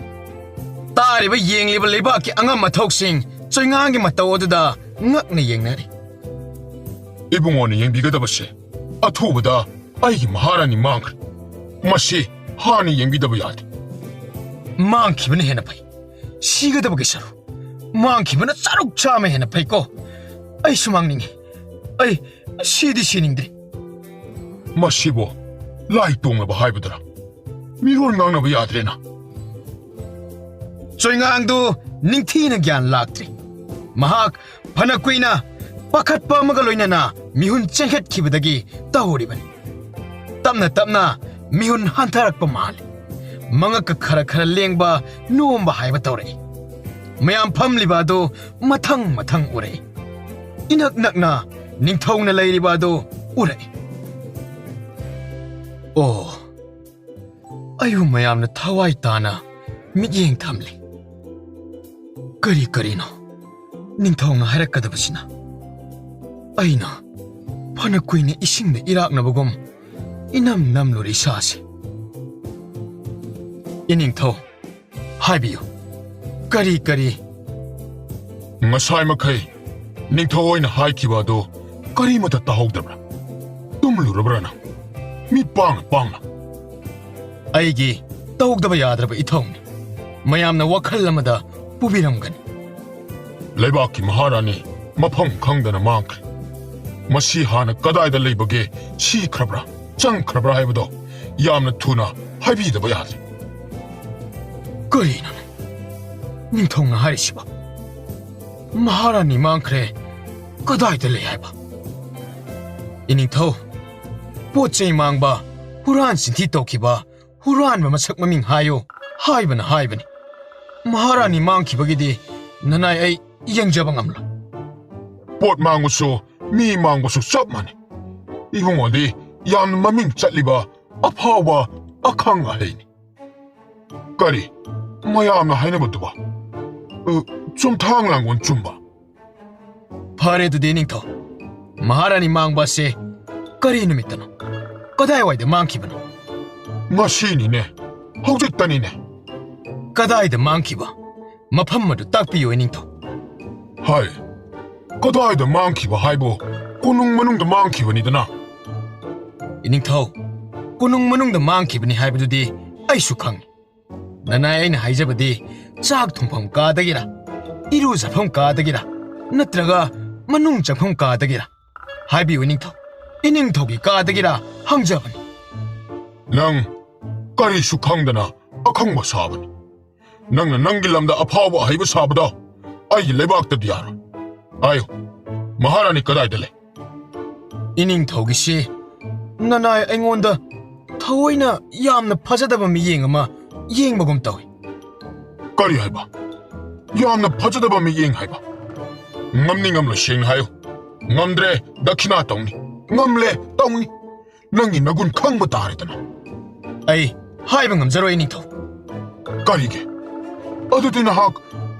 ꯇꯥꯔꯤꯕ ꯌꯦꯡꯂꯤꯕ ꯂꯩꯕꯥꯛꯀꯤ ꯑꯉꯝ ꯑꯊꯧꯁꯤꯡ ꯆꯣꯏꯉꯥꯡꯒꯤ ꯃꯇꯧ ꯑꯗꯨꯗ ꯉꯛꯅ ꯌꯦꯡꯅꯔꯤ꯫ ꯏꯕꯨꯡꯉꯣꯅ ꯌꯦꯡꯕꯤꯒꯗꯕꯁꯦ ꯑꯊꯨꯕꯗ ꯑꯩꯒꯤ ꯃꯍꯥꯔꯥꯅꯤ ꯃꯥꯡꯈ꯭ꯔꯦ꯫ ꯃꯁꯤ ꯍꯥꯟꯅ ꯌꯦꯡꯕꯤꯗꯕ ꯌꯥꯗꯦ꯫ ꯃꯥꯡꯈꯤꯕꯅ ꯍꯦꯟꯅ ꯐꯩ꯫ ꯁꯤꯒꯗꯕꯒꯤ ꯁꯔꯨꯛ ꯃꯥꯡꯈꯤꯕꯅ ꯆꯥꯔꯨꯛ ꯆꯥꯝꯃ ꯍꯦꯟꯅ ꯐꯩꯀꯣ꯫ ꯑꯩꯁꯨ ꯃꯥꯡꯅꯤꯡꯉꯤ꯫ ꯑꯩ ꯁꯤꯗꯤ ꯁꯤꯅꯤꯡꯗ꯭ꯔꯤ꯫ ꯃꯁꯤꯕꯨ ꯂꯥꯏ ꯇꯣꯡꯂꯕ ꯍꯥꯏꯕꯗꯨꯔꯥ? ꯃꯤꯔꯣꯜ ꯉꯥꯡꯅꯕ ꯌꯥꯗ꯭ꯔꯦꯅ꯫ ꯆꯣꯏꯉꯥꯡꯗꯨ ꯅꯤꯡꯊꯤꯅ ꯒ꯭ꯌꯥꯟ ꯂꯥꯛꯇ꯭ꯔꯤ꯫ ꯃꯍꯥꯛ ꯐꯅ ꯀꯨꯏꯅ ꯄꯥꯈꯠꯄ ꯑꯃꯒ ꯂꯣꯏꯅꯅ ꯃꯤꯍꯨꯟ ꯆꯦꯟꯈꯠꯈꯤꯕꯗꯒꯤ ꯇꯧꯔꯤꯕꯅꯤ꯫ ꯇꯞꯅ ꯇꯞꯅ ꯃꯤꯍꯨꯟ ꯍꯟꯊꯔꯛꯄ ꯃꯥꯜꯂꯤ꯫ ꯃꯉꯛꯀ ꯈꯔ ꯈꯔ ꯂꯦꯡꯕ ꯅꯣꯝꯕ ꯍꯥꯏꯕ ꯇꯧꯔꯛꯏ꯫ ꯃꯌꯥꯝ ꯐꯝꯂꯤꯕ ꯑꯗꯨ ꯃꯊꯪ ꯃꯊꯪ ꯎꯔꯛꯏ꯫ ꯏꯅꯛ ꯅꯛꯅ ꯅꯤꯡꯊꯧꯅ ꯂꯩꯔꯤꯕ ꯑꯗꯨ ꯎꯔꯛꯏ꯫ ꯑꯣ, ꯑꯩꯕꯨ ꯃꯌꯥꯝꯅ ꯊꯋꯥꯏ ꯇꯥꯅ ꯃꯤꯠꯌꯦꯡ ꯊꯝꯂꯤ꯫ ꯀꯔꯤ ꯀꯔꯤꯅꯣ ꯅꯤꯡꯊꯧꯅ ꯍꯥꯏꯔꯛꯀꯗꯕꯁꯤꯅ? ꯑꯩꯅ ꯐꯅ ꯀꯨꯏꯅ ꯏꯁꯤꯡꯗ ꯏꯔꯥꯛꯅꯕꯒꯨꯝ ꯏꯅꯝ ꯅꯝꯂꯨꯔꯦ ꯏꯁꯥꯁꯦ꯫ ꯏꯅꯤꯡꯊꯧ, ꯍꯥꯏꯕꯤꯌꯨ, ꯀꯔꯤ ꯀꯔꯤ? ꯉꯁꯥꯏ ꯃꯈꯩ ꯅꯤꯡꯊꯧ ꯍꯣꯏꯅ ꯍꯥꯏꯈꯤꯕ ꯑꯗꯨ ꯀꯔꯤꯃꯠꯇ ꯇꯥꯍꯧꯗꯕ꯭ꯔꯥ? ꯇꯨꯝꯂꯨꯔꯕ꯭ꯔꯥ ꯅꯪ? ꯃꯤꯠ ꯄꯥꯡꯅ ꯄꯥꯡꯅ꯫ ꯑꯩꯒꯤ ꯇꯧꯗꯕ ꯌꯥꯗ꯭ꯔꯕ ꯏꯊꯧꯅꯤ꯫ ꯃꯌꯥꯝꯅ ꯋꯥꯈꯜ ꯑꯃꯗ ꯄꯨꯕꯤꯔꯝꯒꯅꯤ꯫ ꯂꯩꯕꯥꯛꯀꯤ ꯃꯍꯥꯔꯥꯅꯤ ꯃꯐꯝ ꯈꯪꯗꯅ ꯃꯥꯡꯈ꯭ꯔꯦ꯫ ꯃꯁꯤ ꯍꯥꯟꯅ ꯀꯗꯥꯏꯗ ꯂꯩꯕꯒꯦ, ꯁꯤꯈ꯭ꯔꯕ꯭ꯔꯥ, ꯆꯪꯈ꯭ꯔꯕ꯭ꯔꯥ ꯍꯥꯏꯕꯗꯣ ꯌꯥꯝꯅ ꯊꯨꯅ ꯍꯥꯏꯕꯤꯗꯕ ꯌꯥꯗ꯭ꯔꯦ꯫ ꯀꯔꯤꯅꯣꯅꯦ ꯅꯤꯡꯊꯧꯅ ꯍꯥꯏꯔꯤꯁꯤꯕꯣ? ꯃꯍꯥꯔꯥꯅꯤ ꯃꯥꯡꯈ꯭ꯔꯦ, ꯀꯗꯥꯏꯗ ꯂꯩ ꯍꯥꯏꯕ? ꯏꯅꯤꯡꯊꯧ, ꯄꯣꯠ ꯆꯩ ꯃꯥꯡꯕ, ꯍꯨꯔꯥꯟ ꯆꯤꯟꯊꯤ ꯇꯧꯈꯤꯕ, ꯍꯨꯔꯥꯟꯕ ꯃꯁꯛ ꯃꯃꯤꯡ ꯍꯥꯏꯌꯨ ꯍꯥꯏꯕꯅ ꯍꯥꯏꯕꯅꯤ꯫ ꯃꯍꯥꯔꯥꯅꯤ ꯃꯥꯡꯈꯤꯕꯒꯤꯗꯤ ꯅꯅꯥꯏ ꯑꯩ ꯌꯦꯡꯖꯕ ꯉꯝꯂꯣꯏ꯫ ꯄꯣꯠ ꯃꯥꯡꯕꯁꯨ ꯃꯤ ꯃꯥꯡꯕꯁꯨ ꯆꯞ ꯃꯥꯟꯅꯩ꯫ ꯏꯕꯨꯡꯉꯣꯗꯤ ꯌꯥꯝꯅ ꯃꯃꯤꯡ ꯆꯠꯂꯤꯕ ꯑꯐꯥꯎꯕ ꯑꯈꯪ ꯑꯍꯩꯅꯤ꯫ ꯀꯔꯤ? ꯃꯌꯥꯝꯅ ꯍꯥꯏꯅꯕꯗꯨꯕ? ꯑ, ꯆꯨꯝꯊꯥꯡ ꯂꯥꯡꯒꯣꯜ ꯆꯨꯝꯕ? ꯐꯔꯦ ꯑꯗꯨꯗꯤ ꯅꯤꯡꯊꯧ, ꯃꯍꯥꯔꯥꯅꯤ ꯃꯥꯡꯕ ꯑꯁꯦ ꯀꯔꯤ ꯅꯨꯃꯤꯠꯇꯅꯣ? ꯀꯗꯥꯏꯋꯥꯏꯗ ꯃꯥꯡꯈꯤꯕꯅꯣ? ꯉꯁꯤꯅꯤꯅꯦ꯫ ꯍꯧꯖꯤꯛꯇꯅꯤꯅꯦ꯫ ꯀꯗꯥꯏꯗ ꯃꯥꯡꯈꯤꯕ? ꯃꯐꯝ ꯑꯗꯨ ꯇꯥꯛꯄꯤꯌꯨ, ꯏꯅꯤꯡꯊꯧ꯫ ꯍꯥꯏ, ꯀꯗꯥꯏꯗ ꯃꯥꯡꯈꯤꯕ ꯍꯥꯏꯕꯨ ꯀꯣꯅꯨꯡ ꯃꯅꯨꯡꯗ ꯃꯥꯡꯈꯤꯕꯅꯤꯗꯅ꯫ ꯏꯅꯤꯡꯊꯧ, ꯀꯣꯅꯨꯡ ꯃꯅꯨꯡꯗ ꯃꯥꯡꯈꯤꯕꯅꯤ ꯍꯥꯏꯕꯗꯨꯗꯤ ꯑꯩꯁꯨ ꯈꯪꯏ꯫ ꯅꯅꯥꯏ ꯑꯩꯅ ꯍꯥꯏꯖꯕꯗꯤ ꯆꯥꯛ ꯊꯣꯡꯐꯝ ꯀꯥꯗꯒꯤꯔ, ꯏꯔꯨꯖꯐꯝ ꯀꯥꯗꯒꯤꯔ, ꯅꯠꯇ꯭ꯔꯒ ꯃꯅꯨꯡ ꯆꯪꯐꯝ ꯀꯥꯗꯒꯤꯔ? ꯍꯥꯏꯕꯤꯌꯨ ꯏꯅꯤꯡꯊꯧ, ꯏꯅꯤꯡꯊꯧꯒꯤ ꯀꯥꯗꯒꯤꯔ ꯍꯪꯖꯕꯅꯤ꯫ ꯅꯪ ꯀꯔꯤꯁꯨ ꯈꯪꯗꯅ ꯑꯈꯪꯕ ꯁꯥꯕꯅꯤ꯫ ꯅꯪꯅ ꯅꯪꯒꯤ ꯂꯝꯗ ꯑꯐꯥꯎꯕ ꯑꯍꯩꯕ ꯁꯥꯕꯗꯣ ꯑꯩꯒꯤ ꯂꯩꯕꯥꯛꯇꯗꯤ ꯌꯥꯔꯣꯏ꯫ ꯍꯥꯏꯌꯨ, ꯃꯍꯥꯔꯥꯅꯤ ꯀꯗꯥꯏꯗ ꯂꯩ? ꯏꯅꯤꯡꯊꯧꯒꯤꯁꯤ ꯅꯅꯥꯏ ꯑꯩꯉꯣꯟꯗ ꯊꯑꯣꯏꯅ ꯌꯥꯝꯅ ꯐꯖꯗꯕ ꯃꯤꯠꯌꯦꯡ ꯑꯃ ꯌꯦꯡꯕꯒꯨꯝ ꯇꯧꯏ꯫ ꯀꯔꯤ ꯍꯥꯏꯕ? ꯌꯥꯝꯅ ꯐꯖꯗꯕ ꯃꯤꯠꯌꯦꯡ ꯍꯥꯏꯕ? ꯉꯝꯅꯤ ꯉꯝꯂꯣꯏ ꯁꯦꯡꯅ ꯍꯥꯏꯌꯨ꯫ ꯉꯝꯗ꯭ꯔꯦ, ꯗꯈꯤꯅꯥ ꯇꯧꯅꯤ꯫ ꯉꯝꯂꯦ, ꯇꯧꯅꯤ꯫ ꯅꯪꯒꯤ ꯅꯒꯨꯟ ꯈꯪꯕ ꯇꯥꯔꯦꯗꯅ꯫ ꯑꯩ ꯍꯥꯏꯕ ꯉꯝꯖꯔꯣꯏ, ꯏꯅꯤꯡꯊꯧ꯫ ꯀꯔꯤꯒꯤ? ꯑꯗꯨꯗꯤ ꯅꯍꯥꯛ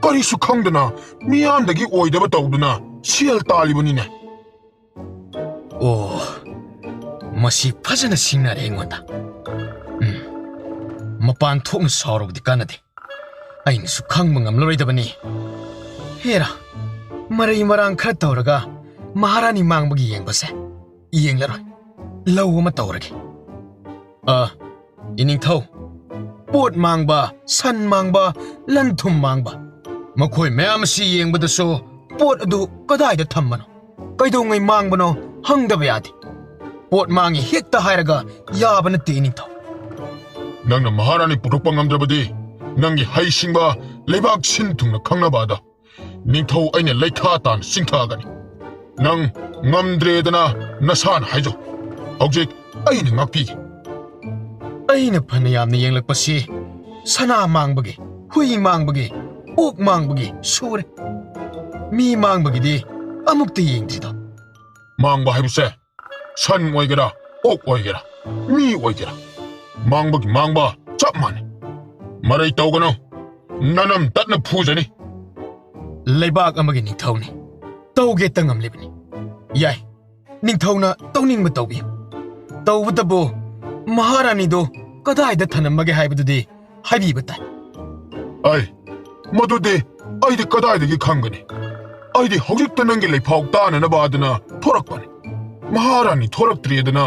ꯀꯔꯤꯁꯨ ꯈꯪꯗꯅ ꯃꯤꯌꯥꯝꯗꯒꯤ ꯑꯣꯏꯗꯕ ꯇꯧꯗꯨꯅ ꯁꯦꯜ ꯇꯥꯜꯂꯤꯕꯅꯤꯅꯦ꯫ ꯑꯣ, ꯃꯁꯤ ꯐꯖꯅ ꯁꯤꯡꯅꯔꯦ ꯑꯩꯉꯣꯟꯗ꯫ ꯎꯝ, ꯃꯄꯥꯟ ꯊꯣꯛꯅ ꯁꯥꯎꯔꯨꯕꯗꯤ ꯀꯥꯟꯅꯗꯦ꯫ ꯑꯩꯅꯁꯨ ꯈꯪꯕ ꯉꯝꯂꯔꯣꯏꯗꯕꯅꯤ꯫ ꯍꯦꯔꯥ, ꯃꯔꯩ ꯃꯔꯥꯡ ꯈꯔ ꯇꯧꯔꯒ ꯃꯍꯥꯔꯥꯅꯤ ꯃꯥꯡꯕꯒꯤ ꯌꯦꯡꯕꯁꯦ ꯌꯦꯡꯂꯔꯣꯏ꯫ ꯂꯧ ꯑꯃ ꯇꯧꯔꯒꯦ꯫ ꯑ, ꯏꯅꯤꯡꯊꯧ, ꯄꯣꯠ ꯃꯥꯡꯕ, ꯁꯟ ꯃꯥꯡꯕ, ꯂꯟ ꯊꯨꯝ ꯃꯥꯡꯕ, ꯃꯈꯣꯏ ꯃꯌꯥꯝ ꯑꯁꯤ ꯌꯦꯡꯕꯗꯁꯨ ꯄꯣꯠ ꯑꯗꯨ ꯀꯗꯥꯏꯗ ꯊꯝꯕꯅꯣ, ꯀꯩꯗꯧꯉꯩ ꯃꯥꯡꯕꯅꯣ ꯍꯪꯗꯕ ꯌꯥꯗꯦ꯫ ꯄꯣꯠ ꯃꯥꯡꯉꯤ ꯍꯦꯛꯇ ꯍꯥꯏꯔꯒ ꯌꯥꯕ ꯅꯠꯇꯦ, ꯏꯅꯤꯡꯊꯧ꯫ ꯅꯪꯅ ꯃꯍꯥꯔꯥꯅꯤ ꯄꯨꯔꯛꯄ ꯉꯝꯗ꯭ꯔꯕꯗꯤ ꯅꯪꯒꯤ ꯍꯩꯁꯤꯡꯕ ꯂꯩꯕꯥꯛ ꯁꯤꯟ ꯊꯨꯡꯅ ꯈꯪꯅꯕ ꯑꯗꯣ ꯅꯤꯡꯊꯧ ꯑꯩꯅ ꯂꯩꯈꯥ ꯇꯥꯅ ꯆꯤꯡꯊꯒꯅꯤ꯫ ꯅꯪ ꯉꯝꯗ꯭ꯔꯦꯗꯅ ꯅꯁꯥꯅ ꯍꯥꯏꯖꯧ꯫ ꯍꯧꯖꯤꯛ ꯑꯩꯅ ꯉꯥꯛꯄꯤꯒꯦ꯫ ꯑꯩꯅ ꯐꯅ ꯌꯥꯝꯅ ꯌꯦꯡꯂꯛꯄꯁꯤ ꯁꯅꯥ ꯃꯥꯡꯕꯒꯤ, ꯍꯨꯏ ꯃꯥꯡꯕꯒꯤ, ꯑꯣꯛ ꯃꯥꯡꯕꯒꯤ ꯁꯨꯔꯦ꯫ ꯃꯤ ꯃꯥꯡꯕꯒꯤꯗꯤ ꯑꯃꯨꯛꯇ ꯌꯦꯡꯗ꯭ꯔꯤꯗꯣ꯫ ꯃꯥꯡꯕ ꯍꯥꯏꯕꯁꯦ ꯁꯟ ꯑꯣꯏꯒꯦꯔꯥ, ꯑꯣꯛ ꯑꯣꯏꯒꯦꯔꯥ, ꯃꯤ ꯑꯣꯏꯒꯦꯔꯥ, ꯃꯥꯡꯕꯒꯤ ꯃꯥꯡꯕ ꯆꯞ ꯃꯥꯟꯅꯩ꯫ ꯃꯔꯩ ꯇꯧꯒꯅꯨ, ꯅꯅꯝ ꯇꯠꯅ ꯐꯨꯖꯅꯤ꯫ ꯂꯩꯕꯥꯛ ꯑꯃꯒꯤ ꯅꯤꯡꯊꯧꯅꯤ, ꯇꯧꯒꯦꯇ ꯉꯝꯂꯤꯕꯅꯤ꯫ ꯌꯥꯏ, ꯅꯤꯡꯊꯧꯅ ꯇꯧꯅꯤꯡꯕ ꯇꯧꯕꯤꯌꯨ꯫ ꯇꯧꯕꯇꯕꯨ ꯃꯍꯥꯔꯥꯅꯤꯗꯨ ꯀꯗꯥꯏꯗ ꯊꯅꯝꯃꯒꯦ ꯍꯥꯏꯕꯗꯨꯗꯤ ꯍꯥꯏꯕꯤꯕ ꯇꯥꯏ꯫ ꯑꯩ, ꯃꯗꯨꯗꯤ ꯑꯩꯗꯤ ꯀꯗꯥꯏꯗꯒꯤ ꯈꯪꯒꯅꯤ? ꯑꯩꯗꯤ ꯍꯧꯖꯤꯛꯇ ꯅꯪꯒꯤ ꯂꯩꯐꯥꯎ ꯇꯥꯅꯅꯕ ꯑꯗꯨꯅ ꯊꯣꯔꯛꯄꯅꯤ꯫ ꯃꯍꯥꯔꯥꯅꯤ ꯊꯣꯔꯛꯇ꯭ꯔꯤ ꯑꯗꯨꯅ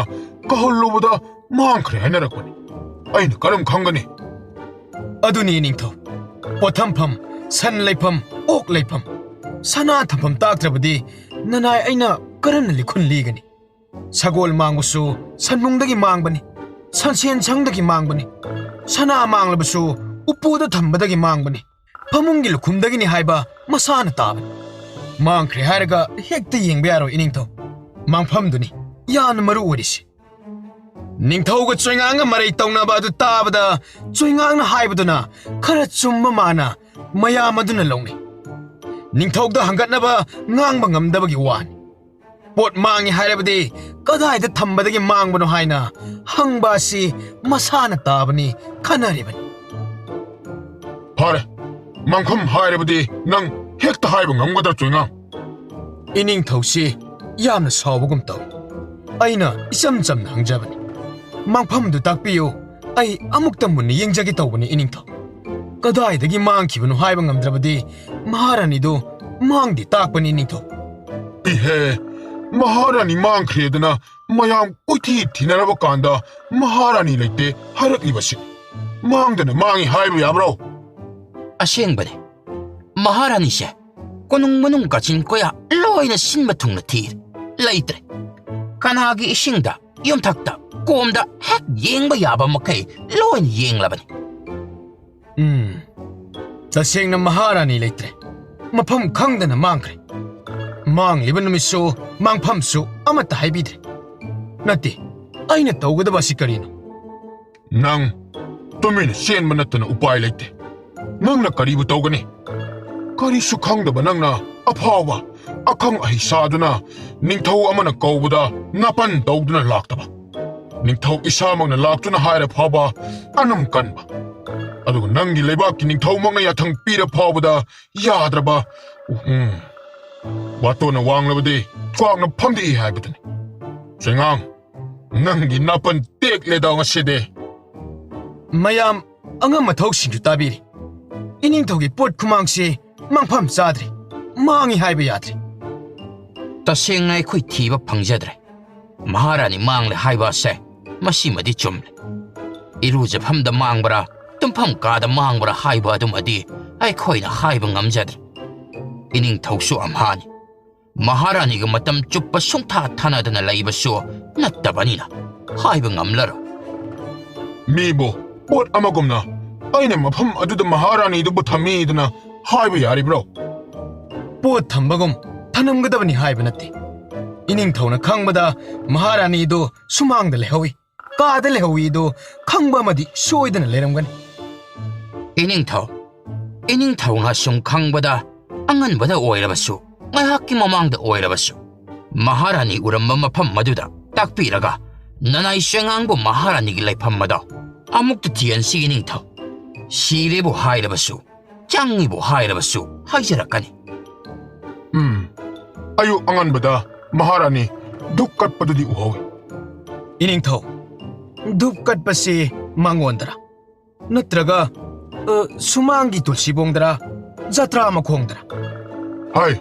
ꯀꯧꯍꯜꯂꯨꯕꯗ ꯃꯥꯡꯈ꯭ꯔꯦ ꯍꯥꯏꯅꯔꯛꯄꯅꯤ꯫ ꯑꯩꯅ ꯀꯔꯝ ꯈꯪꯒꯅꯤ? ꯑꯗꯨꯅꯤ ꯏꯅꯤꯡꯊꯧ, ꯄꯣꯠꯊꯝꯐꯝ, ꯁꯟ ꯂꯩꯐꯝ, ꯑꯣꯛ ꯂꯩꯐꯝ, ꯁꯅꯥ ꯊꯝꯐꯝ ꯇꯥꯛꯇ꯭ꯔꯕꯗꯤ ꯅꯅꯥꯏ ꯑꯩꯅ ꯀꯔꯝꯅ ꯂꯤꯈꯨꯟ ꯂꯤꯒꯅꯤ? ꯁꯒꯣꯜ ꯃꯥꯡꯕꯁꯨ ꯁꯟꯕꯨꯡꯗꯒꯤ ꯃꯥꯡꯕꯅꯤ, ꯁꯟꯁꯦꯟ ꯁꯪꯗꯒꯤ ꯃꯥꯡꯕꯅꯤ, ꯁꯅꯥ ꯃꯥꯡꯂꯕꯁꯨ ꯎꯄꯨꯗ ꯊꯝꯕꯗꯒꯤ ꯃꯥꯡꯕꯅꯤ, ꯐꯃꯨꯡꯒꯤ ꯂꯨꯈꯨꯝꯗꯒꯤꯅꯤ ꯍꯥꯏꯕ ꯃꯁꯥꯅ ꯇꯥꯕꯅꯤ꯫ ꯃꯥꯡꯈ꯭ꯔꯦ ꯍꯥꯏꯔꯒ ꯍꯦꯛꯇ ꯌꯦꯡꯕ ꯌꯥꯔꯣꯏ ꯏꯅꯤꯡꯊꯧ꯫ ꯃꯥꯡꯐꯝꯗꯨꯅꯤ ꯌꯥꯝꯅ ꯃꯔꯨ ꯑꯣꯏꯔꯤꯁꯤ꯫ ꯅꯤꯡꯊꯧꯒ ꯆꯣꯏꯉꯥꯡꯒ ꯃꯔꯩ ꯇꯧꯅꯕ ꯑꯗꯨ ꯇꯥꯕꯗ ꯆꯣꯏꯉꯥꯡꯅ ꯍꯥꯏꯕꯗꯨꯅ ꯈꯔ ꯆꯨꯝꯕ ꯃꯥꯅ ꯃꯌꯥꯝ ꯑꯗꯨꯅ ꯂꯧꯅꯩ꯫ ꯅꯤꯡꯊꯧꯗ ꯍꯪꯒꯠꯅꯕ ꯉꯥꯡꯕ ꯉꯝꯗꯕꯒꯤ ꯋꯥꯅꯤ꯫ ꯄꯣꯠ ꯃꯥꯡꯉꯤ ꯍꯥꯏꯔꯕꯗꯤ ꯀꯗꯥꯏꯗ ꯊꯝꯕꯗꯒꯤ ꯃꯥꯡꯕꯅꯣ ꯍꯥꯏꯅ ꯍꯪꯕ ꯑꯁꯤ ꯃꯁꯥꯅ ꯇꯥꯕꯅꯤ ꯈꯟꯅꯔꯤꯕꯅꯤ꯫ ꯐꯔꯦ, ꯃꯥꯡꯐꯝ ꯍꯥꯏꯔꯕꯗꯤ ꯅꯪ ꯍꯦꯛꯇ ꯍꯥꯏꯕ ꯉꯝꯒꯗ꯭ꯔꯥ ꯆꯣꯏꯉꯥꯡ? ꯏꯅꯤꯡꯊꯧꯁꯤ ꯌꯥꯝꯅ ꯁꯥꯎꯕꯒꯨꯝ ꯇꯧꯏ꯫ ꯑꯩꯅ ꯏꯆꯝ ꯆꯝꯅ ꯍꯪꯖꯕꯅꯤ꯫ ꯃꯥꯡꯐꯝꯗꯨ ꯇꯥꯛꯄꯤꯌꯨ, ꯑꯩ ꯑꯃꯨꯛꯇ ꯃꯨꯟꯅ ꯌꯦꯡꯖꯒꯦ ꯇꯧꯕꯅꯤ ꯏꯅꯤꯡꯊꯧ꯫ ꯀꯗꯥꯏꯗꯒꯤ ꯃꯥꯡꯈꯤꯕꯅꯣ ꯍꯥꯏꯕ ꯉꯝꯗ꯭ꯔꯕꯗꯤ ꯃꯍꯥꯔꯥꯅꯤꯗꯨ ꯃꯥꯡꯗꯦ ꯇꯥꯛꯄꯅꯤ ꯏꯅꯤꯡꯊꯧ꯫ ꯏꯍꯦ, ꯃꯍꯥꯔꯥꯅꯤ ꯃꯥꯡꯈ꯭ꯔꯦꯗꯅ ꯃꯌꯥꯝ ꯀꯣꯏꯊꯤ ꯊꯤꯅꯔꯕ ꯀꯥꯟꯗ ꯃꯍꯥꯔꯥꯅꯤ ꯂꯩꯇꯦ ꯍꯥꯏꯔꯛꯂꯤꯕꯁꯤ꯫ ꯃꯥꯡꯗꯅ ꯃꯥꯡꯉꯤ ꯍꯥꯏꯕ ꯌꯥꯕ꯭ꯔꯣ? ꯑꯁꯦꯡꯕꯅꯤ꯫ ꯃꯍꯥꯔꯥꯅꯤꯁꯦ ꯀꯣꯅꯨꯡ ꯃꯅꯨꯡ ꯀꯥꯆꯤꯟ ꯀꯣꯌꯥ ꯂꯣꯏꯅ ꯁꯤꯟꯕ ꯊꯨꯡꯅ ꯊꯤꯔꯦ꯫ ꯂꯩꯇ꯭ꯔꯦ꯫ ꯀꯅꯥꯒꯤ ꯏꯁꯤꯡꯗ, ꯌꯨꯝꯊꯛꯇ, ꯀꯣꯝꯗ ꯍꯦꯛ ꯌꯦꯡꯕ ꯌꯥꯕ ꯃꯈꯩ ꯂꯣꯏꯅ ꯌꯦꯡꯂꯕꯅꯤ꯫ ꯎꯝ, ꯇꯁꯦꯡꯅ ꯃꯍꯥꯔꯥꯅꯤ ꯂꯩꯇ꯭ꯔꯦ꯫ ꯃꯐꯝ ꯈꯪꯗꯅ ꯃꯥꯡꯈ꯭ꯔꯦ꯫ ꯃꯥꯡꯂꯤꯕ ꯅꯨꯃꯤꯠꯁꯨ ꯃꯥꯡꯐꯝꯁꯨ ꯑꯃꯠꯇ ꯍꯥꯏꯕꯤꯗ꯭ꯔꯦ꯫ ꯅꯠꯇꯦ, ꯑꯩꯅ ꯇꯧꯒꯗꯕ ꯑꯁꯤ ꯀꯔꯤꯅꯣ? ꯅꯪ ꯇꯨꯃꯤꯟꯅ ꯆꯦꯟꯕ ꯅꯠꯇꯅ ꯎꯄꯥꯏ ꯂꯩꯇꯦ꯫ ꯅꯪꯅ ꯀꯔꯤꯕꯨ ꯇꯧꯒꯅꯤ? ꯀꯔꯤꯁꯨ ꯈꯪꯗꯕ ꯅꯪꯅ ꯑꯐꯥꯎꯕ ꯑꯈꯪ ꯑꯍꯩ ꯁꯥꯗꯨꯅ ꯅꯤꯡꯊꯧ ꯑꯃꯅ ꯀꯧꯕꯗ ꯅꯥꯄꯟ ꯇꯧꯗꯨꯅ ꯂꯥꯛꯇꯕ꯫ ꯅꯤꯡꯊꯧ ꯏꯁꯥꯃꯛꯅ ꯂꯥꯛꯇꯨꯅ ꯍꯥꯏꯔ ꯐꯥꯎꯕ ꯑꯅꯝ ꯀꯟꯕ꯫ ꯑꯗꯨꯒ ꯅꯪꯒꯤ ꯂꯩꯕꯥꯛꯀꯤ ꯅꯤꯡꯊꯧꯃꯛꯅ ꯌꯥꯊꯪ ꯄꯤꯔ ꯐꯥꯎꯕꯗ ꯌꯥꯗ꯭ꯔꯕ꯫ ꯎꯝ꯫ ꯋꯥꯇꯣꯟꯅ ꯋꯥꯡꯂꯕꯗꯤ ꯀ꯭ꯋꯥꯛꯅ ꯐꯝꯗꯦꯛꯏ ꯍꯥꯏꯕꯗꯨꯅꯤ꯫ ꯆꯩꯉꯥꯡ, ꯅꯪꯒꯤ ꯅꯥꯄꯟ ꯇꯦꯛꯂꯦꯗꯣ ꯉꯁꯤꯗꯤ꯫ ꯃꯌꯥꯝ ꯑꯉꯝ ꯑꯊꯧꯁꯤꯡꯁꯨ ꯇꯥꯕꯤꯔꯤ꯫ ꯏꯅꯤꯡꯊꯧꯒꯤ ꯄꯣꯠ ꯈꯨꯃꯥꯡꯁꯤ ꯃꯥꯡꯐꯝ ꯆꯥꯗ꯭ꯔꯦ, ꯃꯥꯡꯉꯤ ꯍꯥꯏꯕ ꯌꯥꯗ꯭ꯔꯦ꯫ ꯇꯁꯦꯡꯅ ꯑꯩꯈꯣꯏ ꯊꯤꯕ ꯐꯪꯖꯗ꯭ꯔꯦ꯫ ꯃꯍꯥꯔꯥꯅꯤ ꯃꯥꯡꯂꯦ ꯍꯥꯏꯕ ꯑꯁꯦ ꯃꯁꯤꯃꯗꯤ ꯆꯨꯝꯂꯦ꯫ ꯏꯔꯨꯖꯐꯝꯗ ꯃꯥꯡꯕ꯭ꯔꯥ, ꯇꯨꯝꯐꯝ ꯀꯥꯗ ꯃꯥꯡꯕ꯭ꯔꯥ ꯍꯥꯏꯕ ꯑꯗꯨꯃꯗꯤ ꯑꯩꯈꯣꯏꯅ ꯍꯥꯏꯕ ꯉꯝꯖꯗ꯭ꯔꯦ꯫ ꯏꯅꯤꯡꯊꯧꯁꯨ ꯑꯝꯍꯥꯅꯤ꯫ ꯃꯍꯥꯔꯥꯅꯤꯒ ꯃꯇꯝ ꯆꯨꯞꯄ ꯁꯨꯡꯊꯥ ꯊꯥꯅꯗꯅ ꯂꯩꯕꯁꯨ ꯅꯠꯇꯕꯅꯤꯅ ꯍꯥꯏꯕ ꯉꯝꯂꯔꯣꯏ꯫ ꯃꯤꯕꯨ ꯄꯣꯠ ꯑꯃꯒꯨꯝꯅ ꯑꯩꯅ ꯃꯐꯝ ꯑꯗꯨꯗ ꯃꯍꯥꯔꯥꯅꯤꯗꯨꯕꯨ ꯊꯝꯃꯤꯗꯅ ꯍꯥꯏꯕ ꯌꯥꯔꯤꯕ꯭ꯔꯣ? ꯄꯣꯠ ꯊꯝꯕꯒꯨꯝ ꯊꯅꯝꯒꯗꯕꯅꯤ ꯍꯥꯏꯕ ꯅꯠꯇꯦ꯫ ꯏꯅꯤꯡꯊꯧꯅ ꯈꯪꯕꯗ ꯃꯍꯥꯔꯥꯅꯤꯗꯨ ꯁꯨꯃꯥꯡꯗ ꯂꯩꯍꯧꯏ, ꯀꯥꯗ ꯂꯩꯍꯧꯏ ꯑꯗꯨ ꯈꯪꯕ ꯑꯃꯗꯤ ꯁꯣꯏꯗꯅ ꯂꯩꯔꯝꯒꯅꯤ꯫ ꯏꯅꯤꯡꯊꯧ, ꯏꯅꯤꯡꯊꯧꯅ ꯁꯨꯝ ꯈꯪꯕꯗ, ꯑꯉꯟꯕꯗ ꯑꯣꯏꯔꯕꯁꯨ, ꯉꯥꯏꯍꯥꯛꯀꯤ ꯃꯃꯥꯡꯗ ꯑꯣꯏꯔꯕꯁꯨ, ꯃꯍꯥꯔꯥꯅꯤ ꯎꯔꯝꯕ ꯃꯐꯝ ꯃꯗꯨꯗ ꯇꯥꯛꯄꯤꯔꯒ, ꯅꯅꯥꯏ ꯆꯦꯉꯥꯡꯕꯨ ꯃꯍꯥꯔꯥꯅꯤꯒꯤ ꯂꯩꯐꯝ ꯑꯗꯣ ꯑꯃꯨꯛꯇ ꯊꯤꯍꯟꯁꯤ ꯏꯅꯤꯡꯊꯧ꯫ ꯁꯤꯔꯦꯕꯨ ꯍꯥꯏꯔꯕꯁꯨ, ꯆꯪꯉꯤꯕꯨ ꯍꯥꯏꯔꯕꯁꯨ ꯍꯥꯏꯖꯔꯛꯀꯅꯤ꯫ ꯎꯝ, ꯑꯌꯨꯛ ꯑꯉꯟꯕꯗ ꯃꯍꯥꯔꯥꯅꯤ ꯙꯨꯞ ꯀꯠꯄꯗꯨꯗꯤ ꯎꯍꯧꯏ꯫ ꯏꯅꯤꯡꯊꯧ, ꯙꯨꯞ ꯀꯠꯄꯁꯤ ꯃꯉꯣꯟꯗꯔ? ꯅꯠꯇ꯭ꯔꯒ, ꯑ, ꯁꯨꯃꯥꯡꯒꯤ ꯇꯨꯜꯁꯤꯕꯣꯡꯗꯔ? ꯖꯇ꯭ꯔꯥ ꯃꯈꯣꯡꯗꯔ? ꯍꯥꯏ,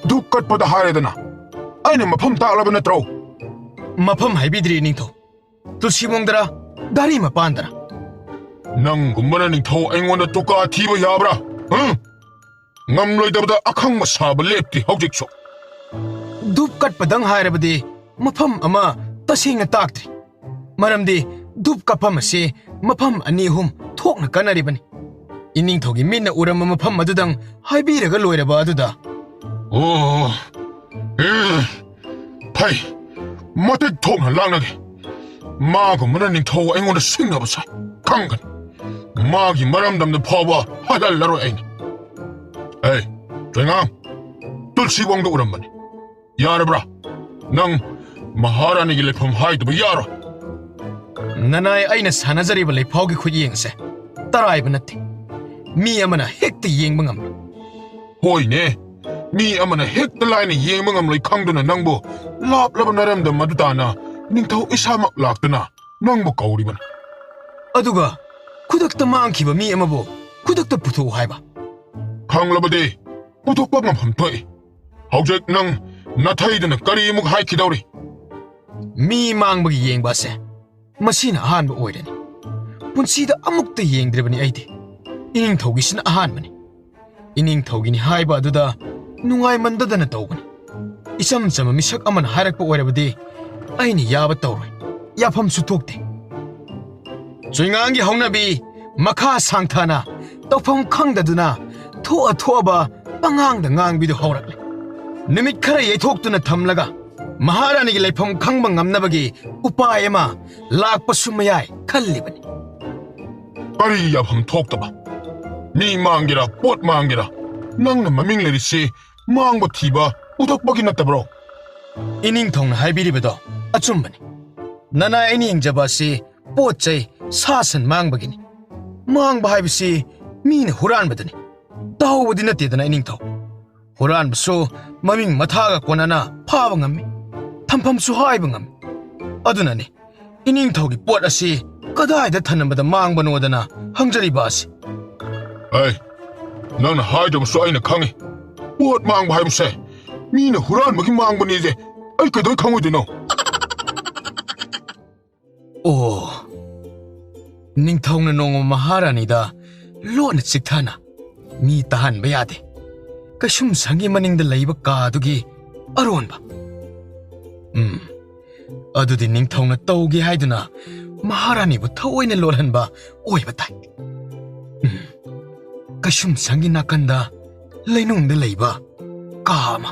ꯙꯨꯞ ꯀꯠꯄꯗ ꯍꯥꯏꯔꯦꯗꯅ꯫ ꯑꯩꯅ ꯃꯐꯝ ꯇꯥꯛꯂꯕ ꯅꯠꯇ꯭ꯔꯣ? ꯃꯐꯝ ꯍꯥꯏꯕꯤꯗ꯭ꯔꯤ, ꯏꯅꯤꯡꯊꯧ꯫ ꯇꯨꯜꯁꯤꯕꯣꯡꯗꯔ? ꯘꯔꯤ ꯃꯄꯥꯟꯗꯔ? ꯅꯪꯒꯨꯝꯕꯅ ꯅꯤꯡꯊꯧ ꯑꯩꯉꯣꯟꯗ ꯇꯣꯀꯥ ꯊꯤꯕ ꯌꯥꯕ꯭ꯔꯥ? ꯍꯨꯝ? ꯉꯝꯂꯣꯏꯗꯕꯗ ꯑꯈꯪꯕ ꯁꯥꯕ ꯂꯦꯞꯇꯦ ꯍꯧꯖꯤꯛꯁꯨ꯫ ꯙꯨꯞ ꯀꯠꯄꯗꯪ ꯍꯥꯏꯔꯕꯗꯤ ꯃꯐꯝ ꯑꯃ ꯇꯁꯦꯡꯅ ꯇꯥꯛꯇ꯭ꯔꯤ꯫ ꯃꯔꯝꯗꯤ ꯙꯨꯞ ꯀꯠꯐꯝ ꯑꯁꯤ ꯃꯐꯝ ꯑꯅꯤ ꯑꯍꯨꯝ ꯊꯣꯛꯅ ꯀꯠꯅꯔꯤꯕꯅꯤ꯫ ꯏꯅꯤꯡꯊꯧꯒꯤ ꯃꯤꯠꯅ ꯎꯔꯝꯕ ꯃꯐꯝ ꯑꯗꯨꯗꯪ ꯍꯥꯏꯕꯤꯔꯒ ꯂꯣꯏꯔꯕ ꯑꯗꯨꯗ꯫ ꯑꯣ, ꯑꯦ, ꯐꯩ, ꯃꯇꯤꯛ ꯊꯣꯛꯅ ꯂꯥꯛꯅꯒꯦ꯫ ꯃꯥꯒꯨꯝꯕꯅ ꯅꯤꯡꯊꯧ ꯑꯩꯉꯣꯟꯗ ꯁꯤꯡꯅꯕ ꯁꯥꯏ, ꯈꯪꯒꯅꯤ꯫ ꯃꯥꯒꯤ ꯃꯔꯝꯗꯝꯗ ꯐꯥꯎꯕ ꯍꯥꯏꯍꯜꯂꯔꯣꯏ ꯑꯩꯅ꯫ ꯑꯦ, ꯆꯣꯏꯉꯥꯝ, ꯇꯨꯜꯁꯤꯕꯣꯡꯗ ꯎꯔꯝꯕꯅꯤ꯫ ꯌꯥꯔꯕ꯭ꯔꯥ? ꯅꯪ ꯃꯍꯥꯔꯥꯅꯤꯒꯤ ꯂꯩꯐꯝ ꯍꯥꯏꯗꯕ ꯌꯥꯔꯣꯏ꯫ ꯅꯅꯥꯏ ꯑꯩꯅ ꯁꯥꯟꯅꯖꯔꯤꯕ ꯂꯩꯐꯥꯎꯒꯤ ꯈꯨꯠꯌꯦꯡ ꯑꯁꯦ ꯇꯔꯥꯏꯕ ꯅꯠꯇꯦ꯫ ꯃꯤ ꯑꯃꯅ ꯍꯦꯛꯇ ꯌꯦꯡꯕ ꯉꯝꯂꯣꯏ꯫ ꯍꯣꯏꯅꯦ, ꯃꯤ ꯑꯃꯅ ꯍꯦꯛꯇ ꯂꯥꯏꯅ ꯌꯦꯡꯕ ꯉꯝꯂꯣꯏ ꯈꯪꯗꯨꯅ ꯅꯪꯕꯨ ꯂꯥꯞꯂꯕ ꯅꯔꯝꯗꯝ ꯑꯗꯨ ꯇꯥꯅ ꯅꯤꯡꯊꯧ ꯏꯁꯥꯃꯛ ꯂꯥꯛꯇꯨꯅ ꯅꯪꯕꯨ ꯀꯧꯔꯤꯕꯅꯤ꯫ ꯑꯗꯨꯒ ꯈꯨꯗꯛꯇ ꯃꯥꯡꯈꯤꯕ ꯃꯤ ꯑꯃꯕꯨ ꯈꯨꯗꯛꯇ ꯄꯨꯊꯣꯛꯎ ꯍꯥꯏꯕ꯫ ꯈꯪꯂꯕꯗꯤ ꯄꯨꯊꯣꯛꯄ ꯉꯝꯐꯝ ꯊꯣꯛꯏ꯫ ꯍꯧꯖꯤꯛ ꯅꯪ ꯅꯥꯊꯩꯗꯅ ꯀꯔꯤꯃꯨꯛ ꯍꯥꯏꯈꯤꯗꯧꯔꯤ? ꯃꯤ ꯃꯥꯡꯕꯒꯤ ꯌꯦꯡꯕ ꯑꯁꯦ ꯃꯁꯤꯅ ꯑꯍꯥꯟꯕ ꯑꯣꯏꯔꯅꯤ꯫ ꯄꯨꯟꯁꯤꯗ ꯑꯃꯨꯛꯇ ꯌꯦꯡꯗ꯭ꯔꯤꯕꯅꯤ ꯑꯩꯗꯤ꯫ ꯏꯅꯤꯡꯊꯧꯒꯤꯁꯤꯅ ꯑꯍꯥꯟꯕꯅꯤ꯫ ꯏꯅꯤꯡꯊꯧꯒꯤꯅꯤ ꯍꯥꯏꯕ ꯑꯗꯨꯗ ꯅꯨꯡꯉꯥꯏꯃꯟꯗꯗꯅ ꯇꯧꯕꯅꯤ꯫ ꯏꯆꯝ ꯆꯝꯕ ꯃꯤꯁꯛ ꯑꯃꯅ ꯍꯥꯏꯔꯛꯄ ꯑꯣꯏꯔꯕꯗꯤ ꯑꯩꯅ ꯌꯥꯕ ꯇꯧꯔꯣꯏ, ꯌꯥꯐꯝꯁꯨ ꯊꯣꯛꯇꯦ꯫ ꯆꯨꯏꯉꯥꯡꯒꯤ ꯍꯧꯅꯕꯤ ꯃꯈꯥ ꯁꯥꯡꯊꯅ ꯇꯧꯐꯝ ꯈꯪꯗꯗꯨꯅ ꯊꯣꯛꯑ ꯊꯣꯛꯑꯕ ꯄꯉꯥꯡꯗ ꯉꯥꯡꯕꯤꯗꯨ ꯍꯧꯔꯛꯂꯦ꯫ ꯅꯨꯃꯤꯠ ꯈꯔ ꯌꯩꯊꯣꯛꯇꯨꯅ ꯊꯝꯂꯒ ꯃꯍꯥꯔꯥꯅꯤꯒꯤ ꯂꯩꯐꯝ ꯈꯪꯕ ꯉꯝꯅꯕꯒꯤ ꯎꯄꯥꯏ ꯑꯃ ꯂꯥꯛꯄꯁꯨ ꯃꯌꯥꯏ ꯈꯜꯂꯤꯕꯅꯤ꯫ ꯀꯔꯤ ꯌꯥꯐꯝ ꯊꯣꯛꯇꯕ? ꯃꯤ ꯃꯥꯡꯒꯦꯔꯥ, ꯄꯣꯠ ꯃꯥꯡꯒꯦꯔꯥ, ꯅꯪꯅ ꯃꯃꯤꯡ ꯂꯩꯔꯤꯁꯤ ꯃꯥꯡꯕ ꯊꯤꯕ ꯎꯊꯛꯄꯒꯤ ꯅꯠꯇꯕ꯭ꯔꯣ? ꯏꯅꯤꯡꯊꯧꯅ ꯍꯥꯏꯕꯤꯔꯤꯕꯗꯣ ꯑꯆꯨꯝꯕꯅꯤ꯫ ꯅꯅꯥꯏ ꯑꯩꯅ ꯌꯦꯡꯖꯕ ꯑꯁꯤ ꯄꯣꯠ ꯆꯩ, ꯁꯥ ꯁꯟ ꯃꯥꯡꯕꯒꯤꯅꯤ꯫ ꯃꯥꯡꯕ ꯍꯥꯏꯕꯁꯤ ꯃꯤꯅ ꯍꯨꯔꯥꯟꯕꯗꯅꯤ, ꯇꯥꯍꯧꯕꯗꯤ ꯅꯠꯇꯦꯗꯅ ꯏꯅꯤꯡꯊꯧ꯫ ꯍꯨꯔꯥꯟꯕꯁꯨ ꯃꯃꯤꯡ ꯃꯊꯥꯒ ꯀꯣꯟꯅꯅ ꯐꯥꯕ ꯉꯝꯃꯤ, ꯊꯝꯐꯝꯁꯨ ꯍꯥꯏꯕ ꯉꯝꯃꯤ꯫ ꯑꯗꯨꯅꯅꯤ ꯏꯅꯤꯡꯊꯧꯒꯤ ꯄꯣꯠ ꯑꯁꯤ ꯀꯗꯥꯏꯗ ꯊꯅꯝꯕꯗ ꯃꯥꯡꯕꯅꯣꯗꯅ ꯍꯪꯖꯔꯤꯕ ꯑꯁꯤ꯫ ꯑꯩ, ꯅꯪꯅ ꯍꯥꯏꯗ꯭ꯔꯕꯁꯨ ꯑꯩꯅ ꯈꯪꯉꯤ꯫ ꯄꯣꯠ ꯃꯥꯡꯕ ꯍꯥꯏꯕꯁꯦ ꯃꯤꯅ ꯍꯨꯔꯥꯟꯕꯒꯤ ꯃꯥꯡꯕꯅꯤꯁꯦ ꯑꯩ ꯀꯩꯗꯧ ꯈꯪꯉꯣꯏꯗꯣꯏꯅꯣ? ꯑꯣ, ꯅꯤꯡꯊꯧꯅ ꯅꯣꯡꯃ ꯃꯍꯥꯔꯥꯅꯤꯗ ꯂꯣꯟꯅ ꯆꯤꯛꯊꯅ ꯃꯤ ꯇꯥꯍꯟꯕ ꯌꯥꯗꯦ꯫ ꯀꯩꯁꯨꯝꯁꯪꯒꯤ ꯃꯅꯤꯡꯗ ꯂꯩꯕ ꯀꯥꯗꯨꯒꯤ ꯑꯔꯣꯟꯕ꯫ ꯎꯝ, ꯑꯗꯨꯗꯤ ꯅꯤꯡꯊꯧꯅ ꯇꯧꯒꯦ ꯍꯥꯏꯗꯨꯅ ꯃꯍꯥꯔꯥꯅꯤꯕꯨ ꯊꯑꯣꯏꯅ ꯂꯣꯠꯍꯟꯕ ꯑꯣꯏꯕ ꯇꯥꯏ꯫ ꯎꯝ, ꯀꯩꯁꯨꯝꯁꯪꯒꯤ ꯅꯥꯀꯟꯗ ꯂꯩꯅꯨꯡꯗ ꯂꯩꯕ ꯀꯥ ꯑꯃ꯫